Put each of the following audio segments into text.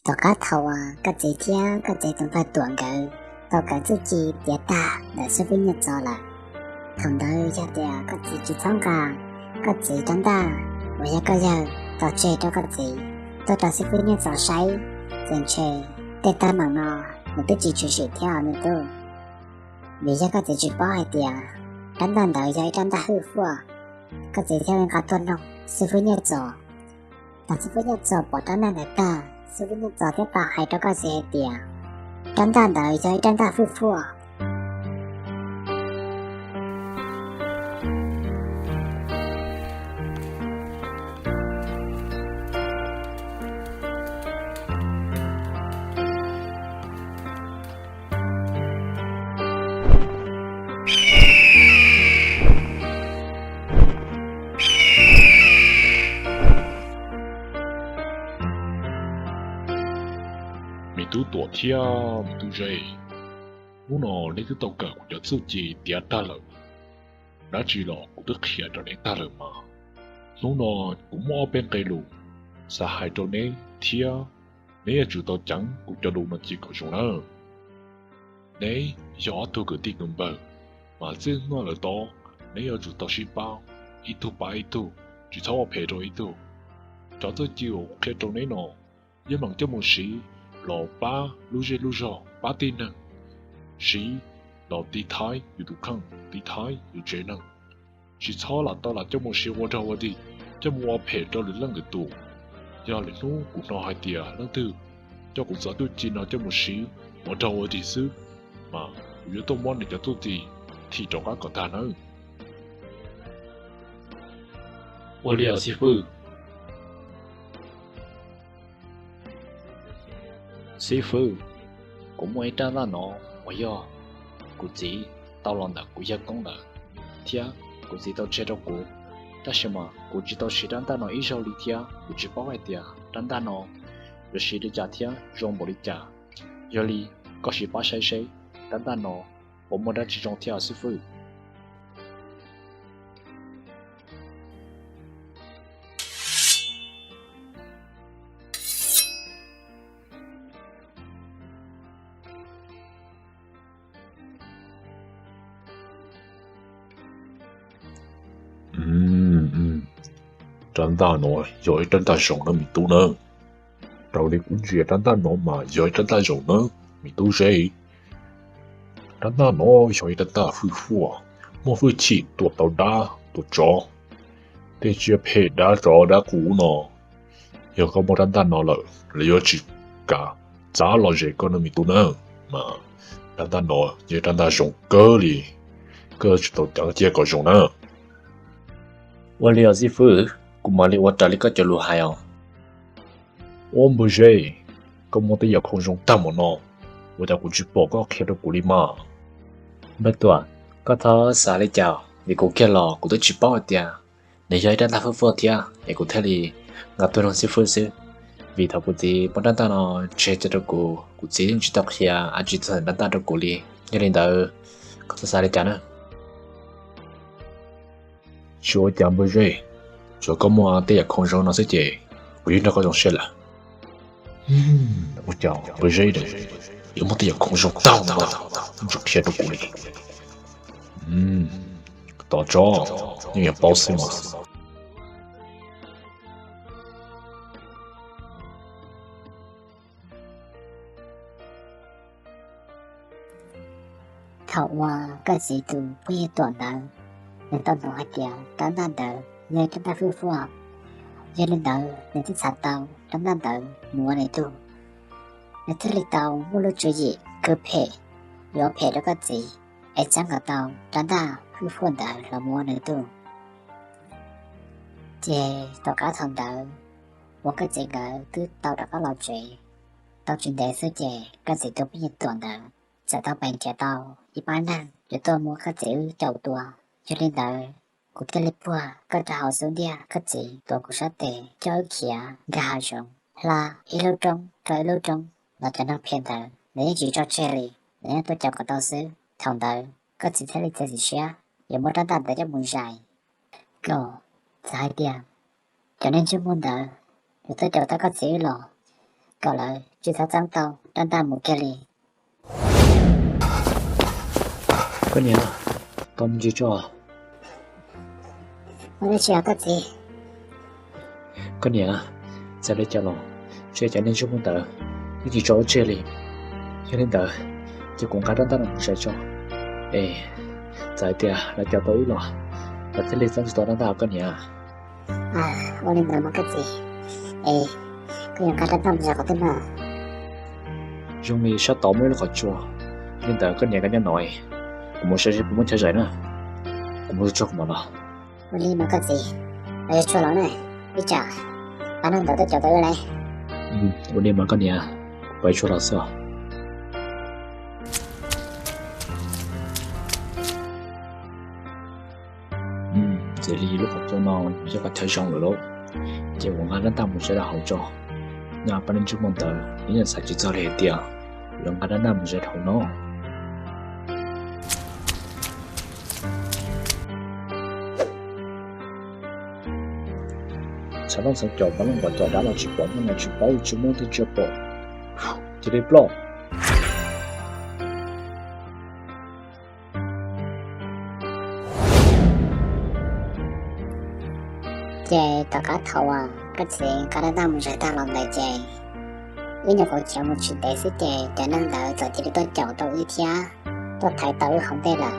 Tom qab thaum uas koj txiv thiab koj txiv tus npawg Tuam nkawd tau kawm txuj ci tiav tag ntawm xib fwb Nyiaj Txos lawm, thaum ntawd yog tias koj txiv tsis txhob nqa koj txiv rab ntaj uas yog koj yawg tau tseg rau koj txiv tuaj rau xib fwb Nyiaj Txos saib, ces ntshe tej teeb meem no nws twb tsis tshwm sim thiab me tub. Vim yog koj txiv tsis paub hais tias rab ntaj ntawd yog ib rab ntaj hwj huaj, koj txiv thiaj li nqa tuaj noog xib fwb Nyiaj Txos. Thaum xib fwb Nyiaj Txos pom rab ntaj ntawd tag, xib fwb Nyiaj Txos thiaj tau hais rau koj txiv hais tias rab ntaj ntawd yog ib rab ntaj hwj huaj. Me tub Tuam thiab me tub Zeb, hnub no neb twb tau kawm kuv cov txuj ci tiav tag lawm, dab tsi los kuv twb qhia rau neb tag lawm mas. Hnub no kuv muaj ob peb nqe lus xav hais rau neb thiab neb yuav tsum tau ceev kuv cov lus no cia kom zoo nawb. Neb yog ob tug kwv tij kwv npawg, mas txij hnub no lawm tod neb yuav tsum tau sib pab, ib tug pab ib tug, tsis txhob ua phem rau ib tug. Cov txuj ci uas kuv qhia rau neb no, yeej meem coj mus siv los pab lub zej lub zog, pab tib neeg, siv los tiv thaiv yus tus kheej, tiv thaiv yus tsev neeg. Tsis txhob lam tau lam coj mus siv ua dog ua dig, coj mus ua phem rau lwm leej lwm tus. Yog lwm hnub kuv hnov hais tias leej twg coj kuv cov txuj ci no coj mus siv ua dog ua dig xwb, mas kuv yuav tuaj muab nws cov txuj ci thim rov qab kom tag nawb. Ua li os xib fwb. Xib fwb, kuv muaj ib rab ntaj no uas yog kuv txiv tau los ntawm kuv yawg koob ntawd, thiab kuv txiv tau tseg rau kuv, tab sis mas kuv tsis tau siv rab ntaj no ib zaug li thiab kuv tsis paub hais tias rab ntaj no yuav siv li cas thiab zoo npaum li cas. Yog li koj sim pab saib seb rab ntaj no puas muaj dab tsi zoo thiab os xib fwb. Rab ntaj no yog ib rab ntaj zoo nawb me tub nawb. Raws li kuv ntsia rab ntaj no mas yog ib rab ntaj zoo nawb me tub Zeb. Rab ntaj no yog ib rab ntaj hwj huaj, muaj hwj chim tua tau dab tua tsov, tej tsiaj phem dab tsov dab qus no. Yog koj muaj rab ntaj no lawm, lawv yuav tsis kam txav los zes koj nawb me tub nawb. Mas rab ntaj no yog rab ntaj zoo kawg li, koj yuav tsum tau ceev cia kom zoo nawb. Ua li os xib fwb, kuv mam li ua raws li koj cov lus hais os. Ua npawg Zeb, koj muaj tej yam khoom zoo tag npaum no, ua cas kuv tsis pom koj qhia rau kuv li mas? Npawg Tuam, koj txhob xav li cas, vim kuv kiag los kuv twb tsis paub hais tias nws yog ib rab ntaj hwj huaj thiab es kuv thiaj li nqa tuaj rau xib fwb xwb. Vim thaum kuv txiv muab rab ntaj no tseg rau kuv, kuv txiv yeej tsis tau qhia dab tsi txog rab ntaj rau kuv li. Yog li ntawd, koj txhob xav li cas na. Tsis ua cas npawg Zeb, tsuas koj muaj tej yam khoom zoo no xwb ces kuv yeej nrog koj zoo siab lawm. Ua cas npawg Zeb yuav muaj tej yam khoom zoo tag ntau, tsis qhia rau kuv li. Tos tso, yeej yuav paub xwb mas. Thaum uas koj txiv tus phooj ywg Tuam ntawd, nws tau hnov hais tias rab ntaj ntawd yog rab ntaj hwj huaj, yog li ntawd nws thiaj txhais tau rab ntaj ntawd mus ua nws tug. Nws thiaj li tau muaj lub tswv yim khwv phem yuav phem rau koj txiv, es txeeb kom tau rab ntaj hwj huaj ntawd los mus ua nws tug. Ces tom qab thaum ntawd uas koj txiv nkawd twb tau rov qab los tsev, tau tsis ntev xwb ces koj txiv tus phooj ywg Tuam ntawd txawm tau pais nrhiav tau ib pab neeg yuav tuaj muab koj txiv wb caum tua. Yog li ntawd, kuv thiaj li puag koj rau hauv xub ntiag koj txiv tuav kuv sab tes coj wb khiav nkag hav zoov hla ib lub roob rau ib lub roob los cov neeg phem ntawd nws yeej tsis tso tseg li, nws yeej tuaj caum kom tau xwb. Thaum ntawd koj txiv thiaj li txiav txim siab yuav muab rab ntaj ntawd coj mus zais, kom txawm hais tias cov neeg ntsej muag ntawd yuav tuaj caum tau koj txiv wb los, kom lawv tsis txhob txeeb tau rab ntaj mus kiag li. Koj niam, tau me ntsis tso. Ua dab tsi os koj txiv? Koj niam, txawm li cas los seb cov neeg ntsej muag ntawd twb tsis tso wb tseg li. Yog li ntawd ces kuv nqa rab ntaj no mus zais tso, es txawm hais tias lawv caum tau wb los lawv thiaj li txeeb tsis tau rab ntaj os koj niam. Ua li ntawd mas koj txiv, es koj yuav nqa rab ntaj mus zais qhov twg no? Zoo li sab tod muaj ib lub qhov tsua, li ntawd koj niam koj nyob no, kuv mus saib seb puas muaj chaw zais na, kuv mus tso kuv mam los. Ua li mas koj txiv, los yuav tshuaj los na, ib tsam pab neeg ntawd tuaj caum tau wb lauj. Ua li mas koj niam, pab yuav tshuaj los xwb os. Ntxim li lub qhov tsua no yog qhov chaw zoo lawm lauj, ces kuv nqa rab ntaj mus zais rau hauv tso, nyob pab neeg ntsej muag ntawd yeej xav tsis txog li hais tias yuav nqa rab ntaj mus zais rau hauv no. Txhua leej txhua caum, pab leej pom caum dab los tsis pom, muaj no tsis paub, tsis muaj twg tsis pom, cia li ploj. Ces tom qab thaum uas koj txiv nqa rab ntaj mus zais tag los ntawd ces wb nyuam qhuav khiav mus tsis ntev xwb ces cov neeg ntawd txawm cia li tuaj caum tau wb thiab tuaj thaiv tau wb hauv ntej lawm.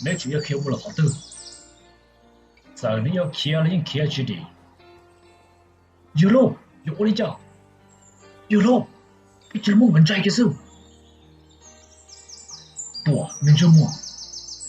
Neb tseem yuav khiav mus lawm qhov twg? Txawm neb yuav khiav los yeej khiav tsis dim. Yawg lauj, yuav ua li cas? Yawg lauj, ib tsis muaj nkawd ntsais kiag xwb. Tuam, me ntsej muag,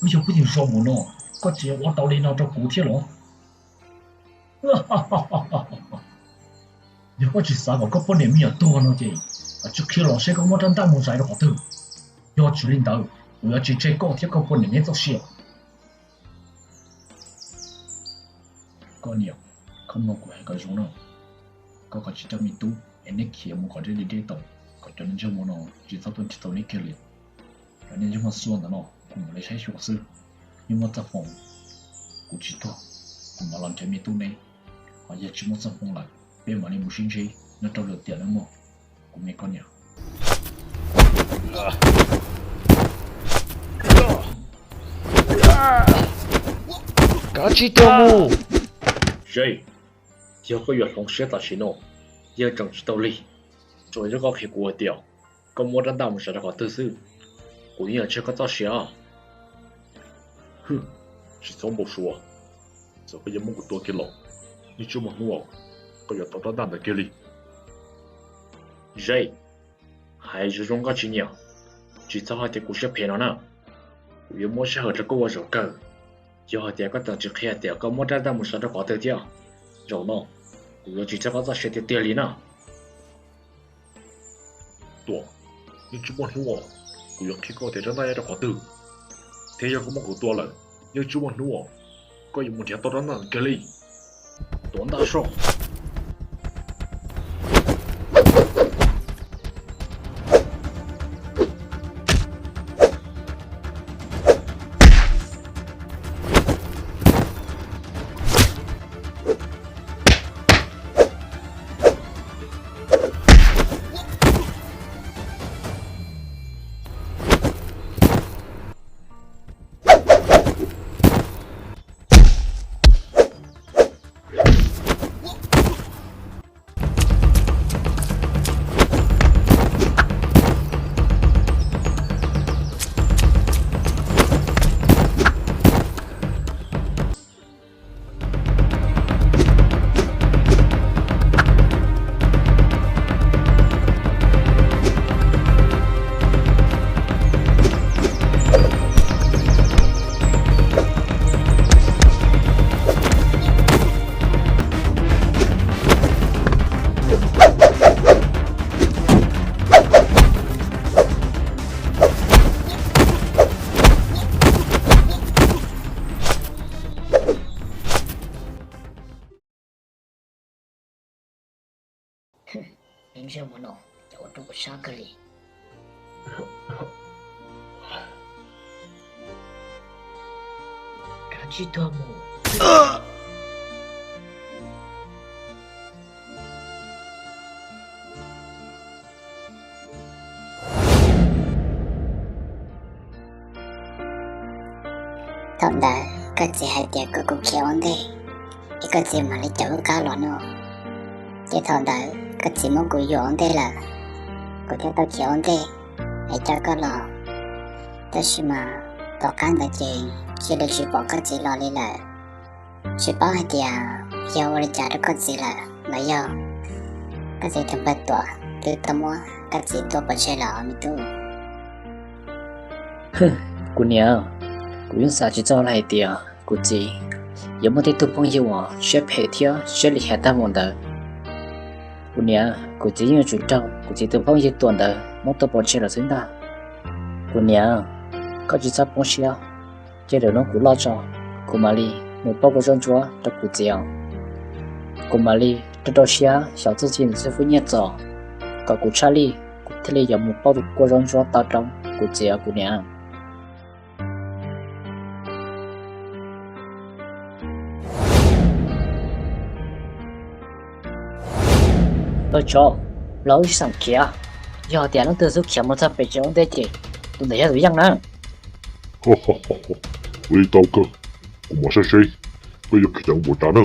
wb yog phooj ywg zoo mus no, koj tseem ua tau li no rau kuv thiab los? Yog koj tsis xav kom koj poj niam me nyuam tuag no ces, tsis qhia los seb koj muab rab ntaj mus zais rau qhov twg. Yog tsis li ntawd, kuv yuav tsis tseg koj thiab koj poj niam neb txoj sia. Koj niam, koj mloog kuv hais kom zoo na. Koj kav tsij coj me tub es neb khiav mus kom deb li deb tau, kom cov neeg ntsej muag no tsis txhob tuaj nrhiav tau neb kiag li. Cov neeg ntsej muag xuaj ntawd no kuv mam li saib xyuas xwb. Yog muaj txoj hmoo kuv tsis tuag, kuv mam los nrhiav me tub neb. Ho yog tsis muaj txoj hmoo lawm, peb mam li mus sib ntsib nyob rau lwm tiam nawb mog, kuv me koj niam. Kav tsij tuag mus. Ze, yog koj yuav hloov siab tam sim no, yeej tseem tsis tau lig. Tsuas yog koj qhia kuv hais tias koj muab rab ntaj mus zais rau qhov twg xwb, kuv yeej yuav tseg koj txoj sia. Hwm, tsis txhob npau suav, txawm koj yuav muab kuv tua kiag los, yeej tsis muaj hnub uas koj yuav tau rab ntaj ntawd kiag li. Ze, hais zoo zoo koj tsis nyiam, tsis txhob hais tias kuv siab phem no na. Kuv yuav muab sij hawm rau koj ua zaum kawg. Yog hais tias koj tseem tsis qhia tias koj muab rab ntaj mus zais rau qhov twg thiab, zaum no kuv yuav tsis tseg koj txoj sia tiag tiag li na. Tuam, yeej tsis muaj hnub uas kuv yuav qhia koj tias rab ntaj nyob rau qhov twg, thiab yog koj muab kuv tua lawm, yeej tsis muaj hnub uas koj yuav mus nrhiav tau rab ntaj kiag li. Tuam Ntaj Soj. Ntsej muag no ces ua rau kuv sab kawg li. Kav tsij tuag mus. Thaum ntawd koj txiv hais tias kom kuv khiav ua ntej, es koj txiv mam li caum lub qab los no. Ces thaum ntawd koj txiv muab kuv yuam ua ntej lawm, kuv thiaj tau khiav ua ntej es coj koj los. Tab sis mas tom qab ntawd ces cia li tsis pom koj txiv los li lawm. Tsis paub hais tias yog ua li cas rau koj txiv lawm los yog koj txiv tus npawg Tuam twb tau muab koj txiv tua pov tseg lawm os me tub. Kuv niam, kuv yeej xav tsis txog hais tias kuv txiv yuav muaj tej tug phooj ywg uas siab phem thiab siab lim hiam tag npaum ntawd. Kuv niam, kuv txiv yeej yuav tsum raug kuv txiv tus phooj ywg Tuam ntawd muab tua pov tseg lawm xwb ntag. Kuv niam, koj tsis txhob poob siab, cia lwm hnub kuv loj tso, kuv mam li mus pauj kua zaub ntsuab rau kuv txiv os. Kuv mam li rau rau siab xyov txuj ci ntawm xib fwb Nyiaj Txos kom kuv tshaj lij, kuv thiaj li yuav mus pauj kua zaub ntsuab tau rau kuv txiv os kuv niam. Ua tso, los wb sib xeem khiav, yog tias leej twg xub khiav mus txog pem tsev ua ntej ces tus ntawd yog tus yeej na. Ua li tau kawg, kuv mam saib seb koj yuav khiav npaum cas na.